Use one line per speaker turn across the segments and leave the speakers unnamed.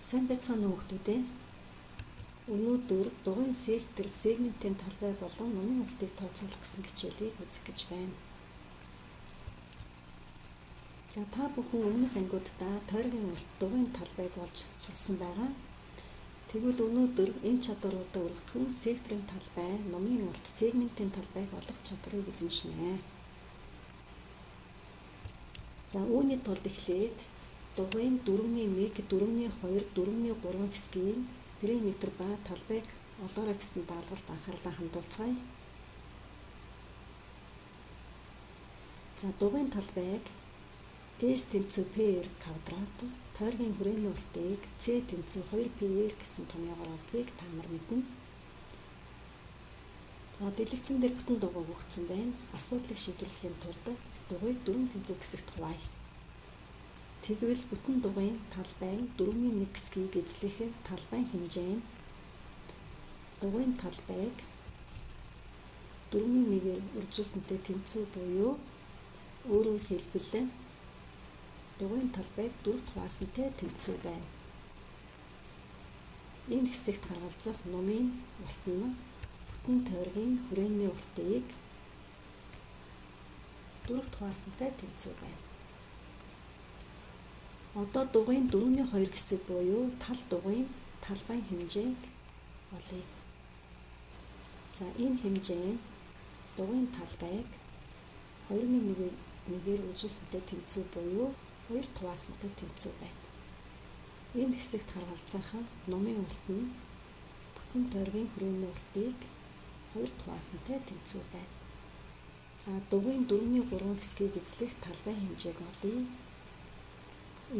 Сайн байцгаана уу хүмүүстээ. Өнөөдөр дугуйн сектор сегментийн талбай болон нумын уртыг тооцоолох гэсэн хичээлийг үзэх гэж байна. За та бүхэн өмнөх ангиуддаа тойргийн урт дугуйн талбайг олж сурсан байгаа. Тэгвэл өнөөдөр энэ чадваруудаа өргөтгөн секторын талбай, нумын урт сегментийн талбайг олох чадварыг эзэмшинэ. За үүний тулд эхлээд дугуйн 4-ний 1, 4-ний 2, 4-ний 3 хэсгийн периметр ба талбайг олоорой гэсэн даалгаварт анхаарлаа хандуулцгаая. За дугуйн талбайг S тэнцүү PR квадрат, тойргийн хүрээний уртыг C тэнцүү 2PR гэсэн томьёогоор олдгийг та нар мэднэ. За дэлгэцэн дээр бүтэн дугуй өгөгдсөн байна. Асуудлыг шийдвэрлэхийн тулд дугуйг 4 тэнцүү хэсэгт хуваая. Тэгвэл бүтэн дугуйн талбай нь 4-ний 1 хэсгийг эзлэх талбайн хэмжээ нь дугуйн талбайг 4-ний 1-ээр үржүүлсэнтэй тэнцүү буюу өөрөөр хэлбэл дугуйн талбайг 4 хуваасантай тэнцүү байна. Энэ хэсэгт харгалзах нумын урт нь бүтэн тойргийн хүрээний уртыг 4 хуваасантай тэнцүү байна. Одоо дугуйн 4-ний 2 хэсэг буюу тал дугуйн талбайн хэмжээг олъё. За энэ хэмжээ нь дугуйн талбайг 2-ны 1-ээр үзүүлсэнтэй тэнцүү буюу 2 хуваасантай тэнцүү байна. Энэ хэсэгт харгалзах нумын урт нь бүтэн тойргийн хүрээний уртыг 2 хуваасантай тэнцүү байна. За дугуйн 4-ний 3 хэсгийг эзлэх талбайн хэмжээг олъё.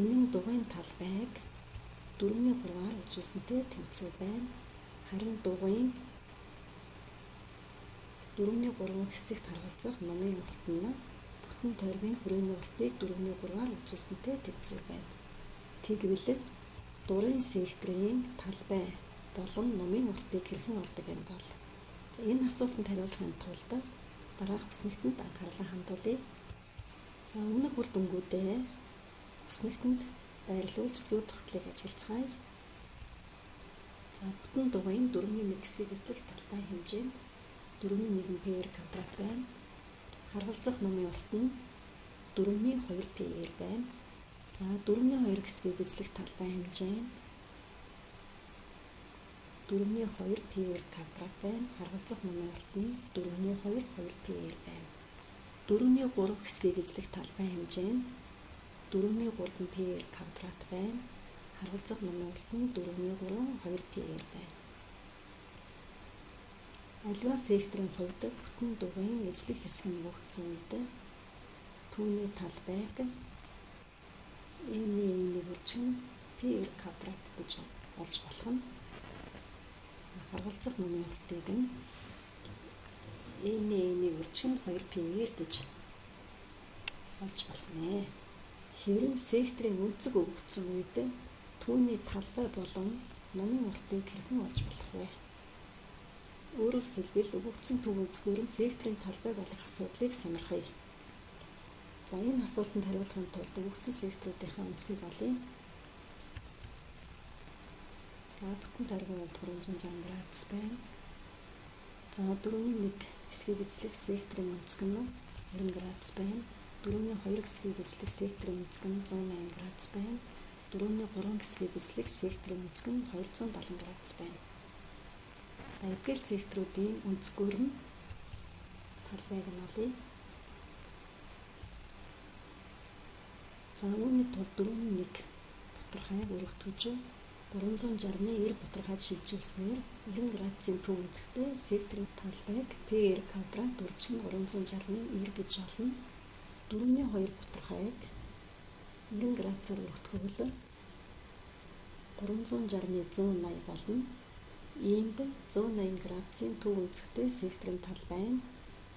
Энэ нь дугуйн талбайг 4-ний 3-аар үзүүлсэнтэй тэнцүү байна. Харин дугуйн 4-ний 3 хэсэгт харгалзах нумын урт нь бүтэн тойргийн хүрээний уртыг 4-ний 3-аар үзүүлсэнтэй тэнцүү байна. Тэгвэл дурын секторын талбай болон нумын уртыг хэрхэн олдог юм бол? За энэ асуултанд хариулахын тулд дараах хүснэгтэнд анхаарлаа хандуулъя. За өмнөх үр дүнгуудээ хүснэгтэнд байрлуулж зүй тогтлыг ажиглацгаая. За бүтэн дугуйн 4-ний 1 хэсгийг эзлэх талбай хэмжээ нь 4-ний 1 PR квадрат байна. Харгалзах нумын урт нь 4-ний 2 PR байна. За 4-ний 2 хэсгийг эзлэх талбай хэмжээ нь 4-ний 2 PR квадрат байна. Харгалзах нумын урт нь 4-ний 2 2 PR байна. 4-ний 3 хэсгийг эзлэх талбай хэмжээ нь 4-ний 3 PR квадрат байна. Харгалзах нумын урт нь 4-ний 3 2 PR байна. Аливаа секторын хувьд бүтэн дугуйн эзлэх хэсэг нь өгөгдсөн үед түүний талбайг n-ний 1 үржих PR квадрат гэж олж болох нь. Харгалзах нумын уртыг нь n-ний 1 үржих 2 PR гэж олж болох нэ. Хэрэв секторын өнцөг өгөгдсөн үед түүний талбай болон нумын уртыг хэрхэн олж болох вэ? Өөрөөр хэлбэл өгөгдсөн төв өнцгөөр нь секторын талбайг олох асуудлыг сонирхъя. За энэ асуултанд хариулахын тулд өгөгдсөн секторуудынхаа өнцгийг олъё. За бүтэн тойргийн урт 360 градус байна. За 4-ний 1 хэсгийг эзлэх секторын өнцөг нь 90 градус байна. 4-ний 2 хэсгийг эзлэх секторын өнцөг нь 180 градус байна. 4-ний 3 хэсгийг эзлэх секторын өнцөг нь 270 градус байна. За эдгээр секторуудын өнцгөөр нь талбайг нь олъё. За үүний тулд 4-ний 1 бутархайг өргөтгөж 360-ны 90 бутархайд шилжүүлснээр 90 градусын төв өнцөгтэй секторын талбайг PR квадрат үржих 360-ны 90 гэж олно. 4-ний 2 бутархайг 90 градусаар өргөтгөвөл 360-ны 180 болно. Иймд 180 градусын төв өнцөгтэй секторын талбай нь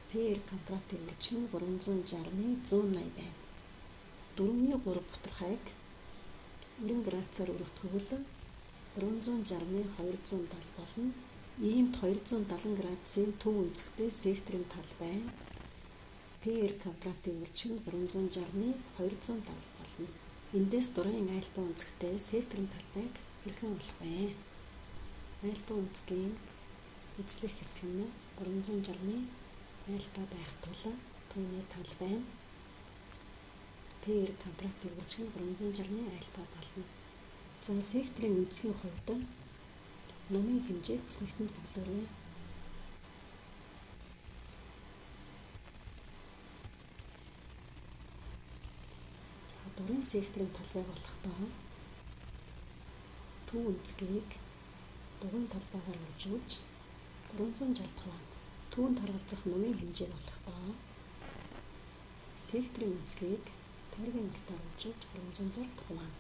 PR квадратын үржих 360-ны 180 байна. 4-ний 3 бутархайг 90 градусаар өргөтгөвөл 360-ны 270 болно. Иймд 270 градусын төв өнцөгтэй секторын талбай нь PR квадратын үржих 360-ны 270 болно. Эндээс дурын альфа өнцөгтэй секторын талбайг хэрхэн олох вэ? Альфа өнцгийн эзлэх хэсэг нь 360-ны альфа байх тул түүний талбай нь PR квадратыг үржих нь 360-ны альфа болно. За секторын өнцгийн хувьд нумын хэмжээг хүснэгтэнд боглоорой. За дурын секторын талбайг олохдоо төв өнцгийг дугуйн талбайгаар үржүүлж 360 хуваана. Түүнд харгалзах нумын хэмжээг олохдоо секторын өнцгийг тойргийн ангитаар үржүүлж 360 хуваана.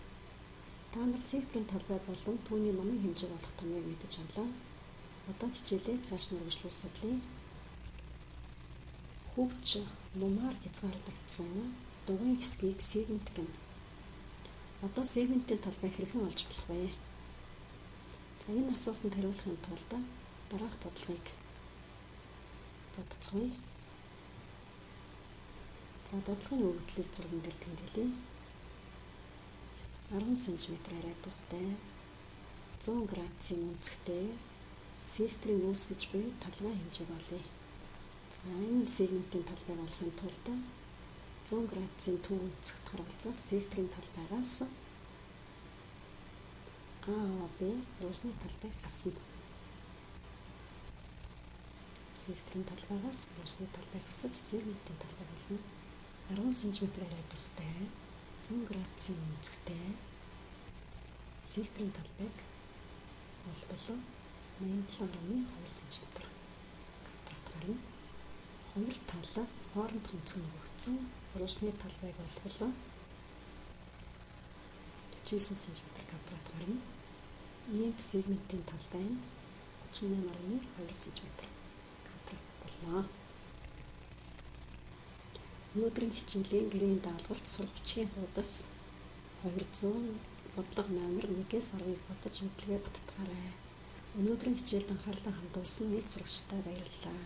Та нар секторын талбай болон түүний нумын хэмжээг олох томьёог мэдэж авлаа. Одоо хичээлээ цааш нь үргэлжлүүлж судлая. Хөвч нумаар хязгаарлагдсан дугуйн хэсгийг сегмент гэнэ. Одоо сегментийн талбай хэрхэн олж болох вэ? За энэ асуултанд хариулахын тулд дараах бодлогыг бодцгооё. За бодлогын өгөгдлийг зурган дээр тэмдэглэе. 10 см радиустай 100 градусын өнцөгтэй секторын үүсгэж буй талбай хэмжээг олъё. За энэ сегментийн талбайг олохын тулд 100 градусын төв өнцөгт харгалзах секторын талбайгаас ААБ урвалжны талбайг хасна. Секторын талбайгаас урвалжны талбайг хасаж сегментийн талбай болно. 10 см радиустай 100 градусын өнцөгтэй секторын талбайг олбол 87.2 см квадрат гарна. Хоёр тал хоорондох өнцөг нь өгөгдсөн урвалжны талбайг олбол 49 см квадрат гарна. Иймд сегментийн талбай нь 38.2 см квадрат болно. Өнөөдрийн хичээлийн гэрийн даалгаварт сурах бичгийн хуудас 200 бодлого номер 1-ээс 10-ыг бодож мэдлэгээ баттгаарай. Өнөөдрийн хичээлд анхаарлаа хандуулсан нийт сурагчдаа баярлалаа.